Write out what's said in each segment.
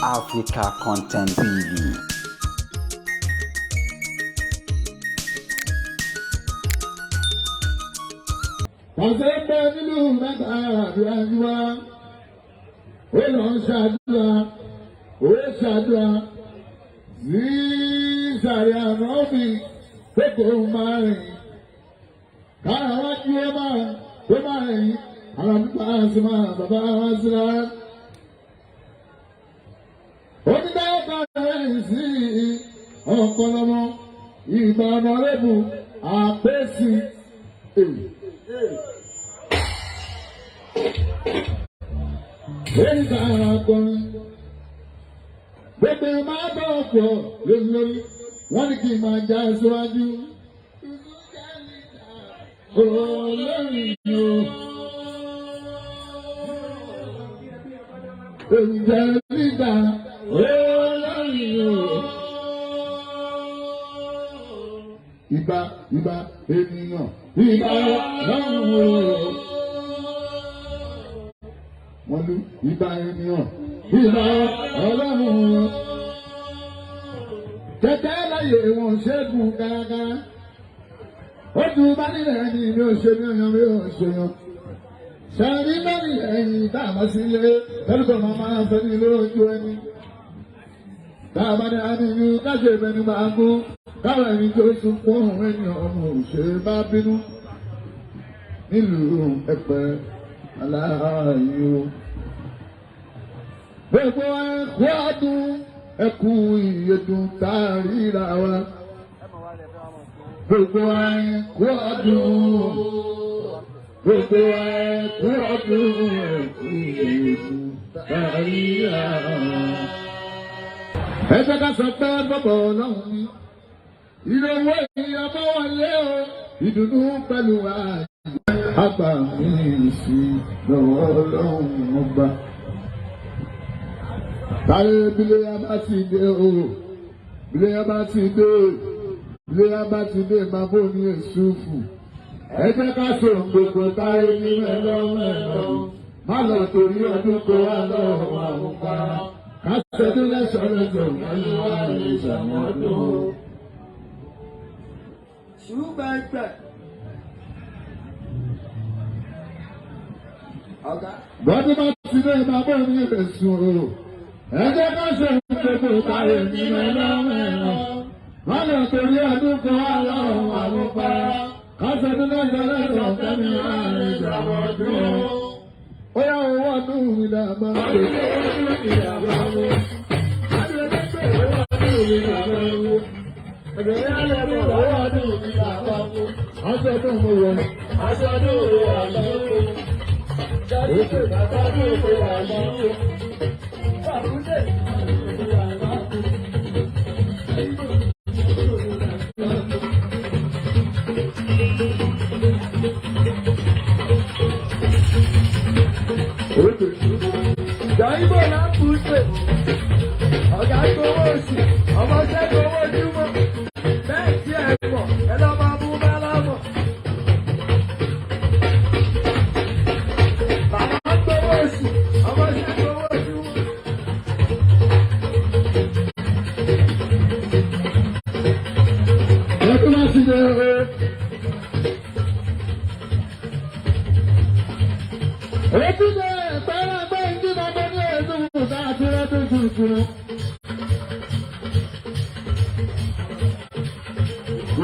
Africa Content TV. Ọ̀sẹ̀ ń bẹ nílùú mẹ́ta àdúrà wá. Ó lọ ń ṣàdúrà, ó ṣàdúrà. Sí sàrẹ̀ àná mi pé kò máa rìn. Kára wá jí ó máa ó máa rìn. Àwọn nípa sí máa bàbá wá sí rárá. Onídàájọ́ kan rẹ̀ sí ọ̀pọ̀lọpọ̀ ìgbà ọ̀nàrẹ́bù àpèsè. Èyí tá a kọrin. Gbogbo máa bọ̀ ọ̀pọ̀ lórí lórí. Wọ́n ní kí n máa já síwájú. Olórin o. Oúnjẹ nígbà olórin o. Ìbà ìbà ènìyàn ìbà lọ́rùn o. Wọ́n lu ìbà ènìyàn ìbà ọlọ́run o. Kẹ̀kẹ́ láyé wọn ṣẹ́gun kárakára. Ó dùn bá nílẹ̀ ẹni mi ò ṣe ní ọyàn mi ò ṣe yan. Ṣàrí mẹ́rin ẹ̀yìn tá a bá sílé lórúkọ máa máa fẹ́ ní lójú ẹni. Tá a bá ní àníyàn káṣe ìbẹni máa gún káwọn ẹni tó sunkún òun ẹni ọmọ òṣèré bá bínú. Nílùú Ẹ̀pẹ́ aláàyò. Gbogbo ẹ̀kú ọdún ẹ̀kú ìyẹ̀dùn tá a ríra wa. Gbogbo ẹ̀kú ọdún. Gbogbo ẹ̀kú ọdún ẹ̀kú ìyẹ̀dùn tá a ríra wa. Ẹ jẹ́ ká sọ pé bọ́bọ̀ ọlọ́run ni. Ìrọ̀wọ́ ìyàbọ̀ wọlé o. Ìdùnnú pẹ̀lú ààyè. Àgbà mi sí lọ́wọ́ ọlọ́run ọba. Táyé bílé abá ti dé o. Bílé abá ti dé o. Bílé abá ti dé máa bó ní èsúfù. Ẹ jẹ́ ká sọ gbogbo táyé ní mẹ́lọ́mẹ́lọ́. Má lọ torí ọdún kó wá lọ́wọ́ àwọn para. Ká ṣẹ́dún lẹ́sọ̀ọ́ lẹ́sọ̀ọ́ pẹ̀lú àìsàn ọdún. Ṣùgbẹ́gbẹ́. Ọ̀gá. Bọ́dún bá ti dé máa bọ̀ ní èsùn o. Ẹ jẹ́ ká ṣe gbogbo táyé ní mẹ́lọ́mẹ́lọ́. Má lọ torí ọdún kan wá lọ́wọ́ àwọn para. Ká ṣẹ́dún lẹ́sọ̀ọ́ lẹ́sọ̀ọ́ pẹ̀lú àìsàn ọdún. Ó yá owó ọdún mi là máa ń pè. Aṣọ ọdún mo wọ̀. Aṣọ ọdún wo àgbà wo? Jáde bàbá ọdún wo àgbà wo? Bàbúdé. Jàìbò lápùsè. Ọ̀gá gbowó oṣù, ọmọọṣẹ́ gbowó ojúmọ́. Bẹ́ẹ̀ tí ẹ mọ̀, ẹ lọ́ máa mú bálámọ̀. Bàbá gbowó oṣù, ọmọọṣẹ́ gbowó ojúmọ́. Bọ́dún bá ti dé o. Ojúlé ìpẹ́rẹ́ pé ń bí bàbá ní ẹ̀sùn ìta àti rẹ́dùn tuntun.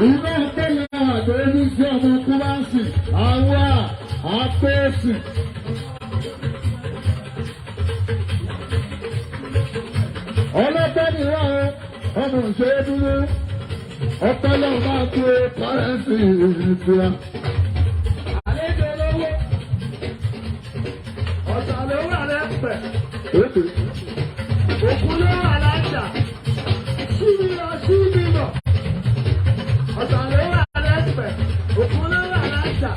Iná tẹ̀lé àtẹ̀lé sí ọmọ kúláàsì àwọn àpèsì. Ọlọ́pàá ni wọ́n ọmọ ìṣe dúró. Ọpẹ́ lọ́wọ́ máa tó kọ́rẹ́ǹsì ìtura. Àlejò olówó. Ọ̀sà ló wà lẹ́pẹ̀. Òkú ló wà lájà. Síbi lọ síbi bọ̀. Ọ̀sà ló wà lẹ́pẹ̀. Òkú ló wà lájà.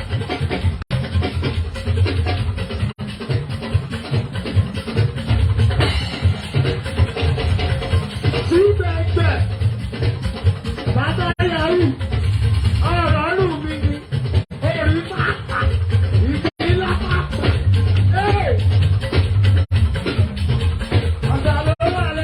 Síbẹ̀gbẹ̀. Bàbá Yahoo. Ọ̀rọ̀ ọ̀rùn mi ni. Orí pápá. Ìgbìlá pápá. Ee! Ọ̀sà ló wà.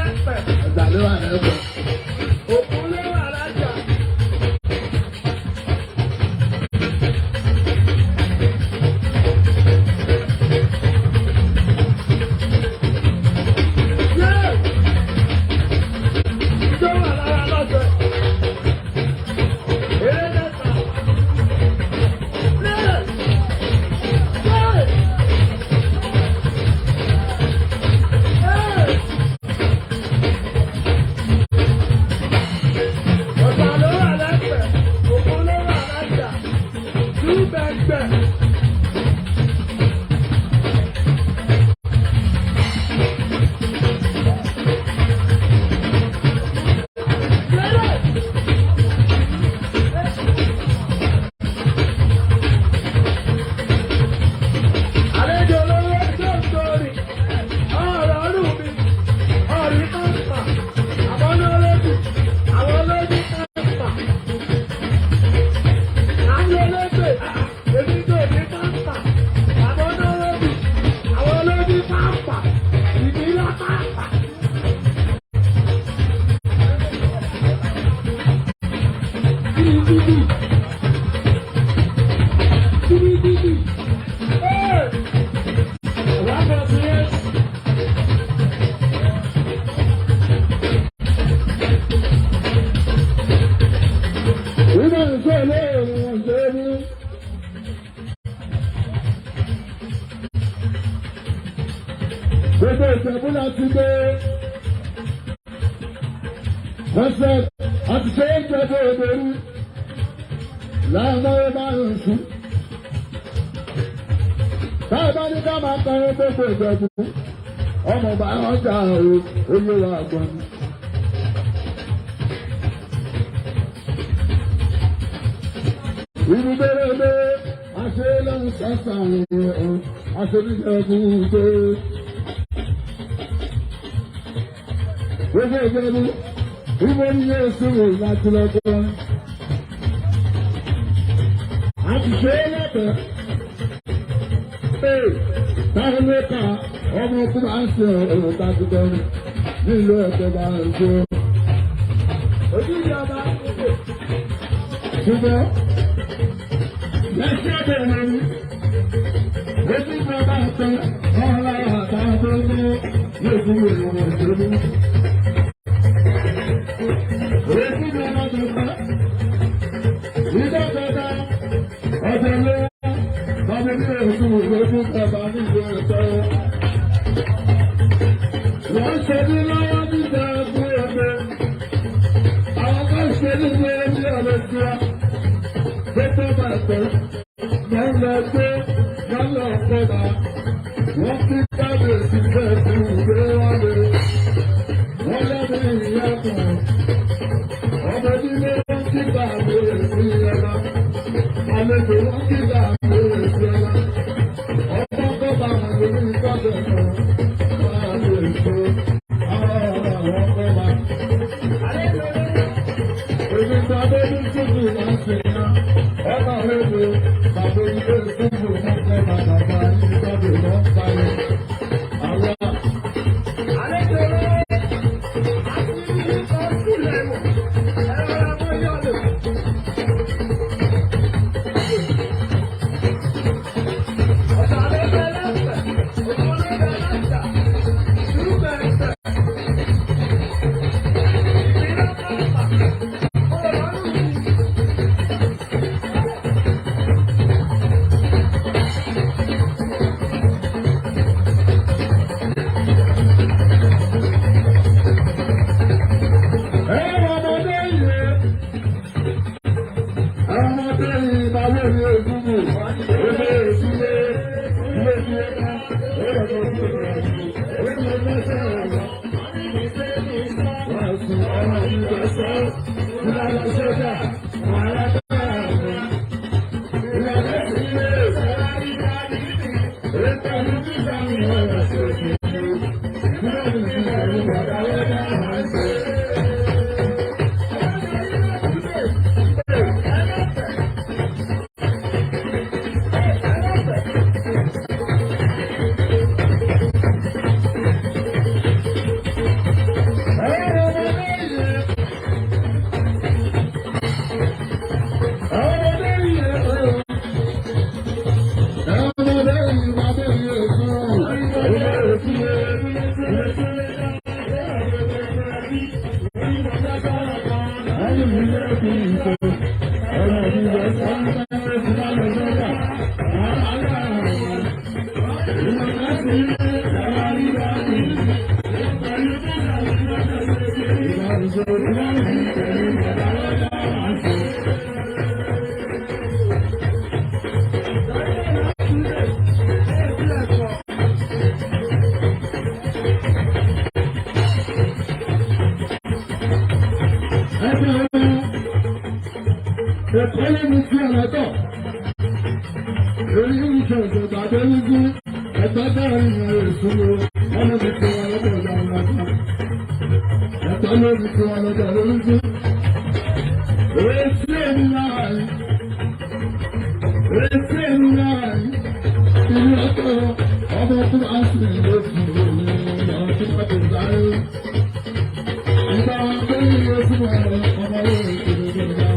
Ìjẹ̀bú láti gbé. Lọ́sẹ̀ àti ṣe é jẹ́ bó rí. Láàmú máa ń sùn. Báyọ̀ ní ká máa kọrin gbogbo Ìjẹ̀bú. Ọmọ bá wọn jà o, oyè wa gbọ́n ni. Ìlú bẹ́rẹ̀ àṣẹ lọ́hùn sàṣà àṣẹ níjẹ̀bú gbé. Gbogbo Ìjẹ̀bú, ìbò ní Yéésù láti lọ́kọ́. A ti ṣe é lọ́tẹ̀. Ee, táwọn ló kà ọmọ kú máa ń ṣe ọ̀rọ̀ tàbí kọrin nílùú ẹ̀kọ́ bá ń ṣe. Ojú ìjọba Ṣùgbọ́n lẹ́sẹ̀ bẹ̀rẹ̀ ni ojú ìjọba tẹ ọ̀la àtàwọn tó ń bọ̀ yóò fún ìwọ̀n ìṣòro. Ojú ìjọba tó tẹ ìjọba ọ̀dọ̀ ló bàbá mi ò tún ojú ìjọba nílùú ẹ̀kọ́. Wọ́n ṣe ní lọ́wọ́ níta fún ẹgbẹ́. Àwọn kan ṣe nínú ẹbí ọ̀rọ̀ tiwa. Gbogbo bàtẹ́, wọ́n lọ gbé, wọ́n lọ kọ́ba. Wọ́n fi kábíyèsí fẹ́ fún ìgbé wọn lé. Wọ́n lẹ́nu ìyá kan. Ọmọ nílé wọn kí kábíyèsí ẹ̀la. Àlejò wọn kí kábíyèsí ẹ̀la. Ọmọ kọ́ba lórí kọ́bẹ̀ kan. Kábíyèsí àwọn àwọn kọ́ba. Èmi bàbá mi túbù máa ń ṣe iná. Ọmọ rẹ̀ ló bàbá ilé túbù máa ń kọ́ bàbá yìí gbọ́dọ̀ lọ ń parí. Àwa àlejò rẹ̀ àti ikọ̀ sílẹ̀ mọ̀ ẹ̀rọ amóyọ̀lò. Ọ̀tà ló bẹ lẹ́sẹ̀, òkú ló bẹ lẹ́sà, ìlú bẹ̀rẹ̀. Ìpínlẹ̀ Kọ́pà, ọ̀rọ̀ mi. ẹ̀rọ ọmọdé yìí. Ọmọdé yìí bàbá mi ò túbù. Ilé ìdílé ilé ìdílé ká. Ẹ̀rọ tó kú ìrìn àjò. Èmi ò fẹ́ sọ̀rọ̀. Wọ́n sùn ọmọ ìgbà sọ. Ìlànà sọ́jà, wàhálà bá àwọn. Ìlànà ìdílé. Ẹ̀kọ́ mi sí ọ̀rọ̀ tọ̀. Èyí ń ṣe ìjọba tó ń gún ẹ̀tọ́ bẹ́ẹ̀ ní ìṣòro ọmọ mi ti wọn lọ́dọ̀ ọ̀dọ̀ ọ̀dọ̀. Ẹ̀tọ́ ló mi ti wọn lọ́dọ̀ lórí gún. Èsì èmi náà yìí. Èsì èmi náà yìí. Ìlú ọ̀tọ̀ ọmọ tó máa ń sìn ló fi òun lọ sí pàtó sáré. Ìgbà wọn tó ń yẹ fún ọmọ ọmọ rẹ̀ ìṣòro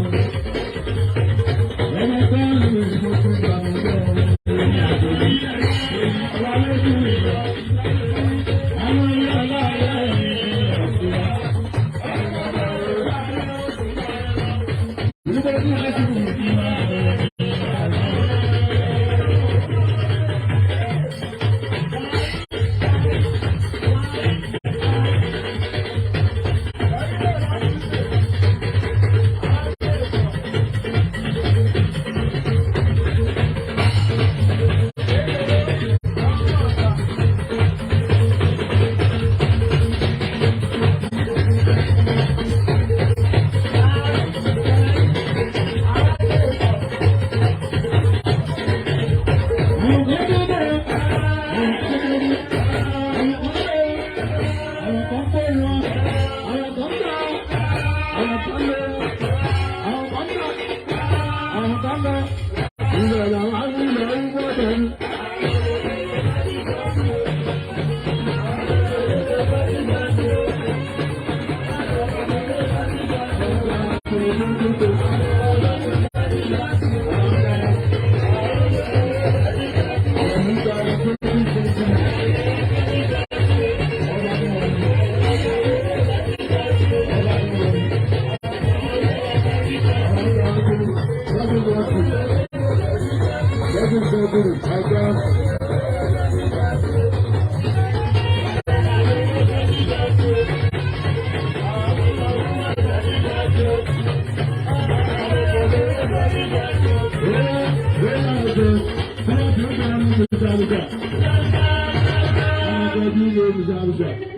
Bùsà bùsà.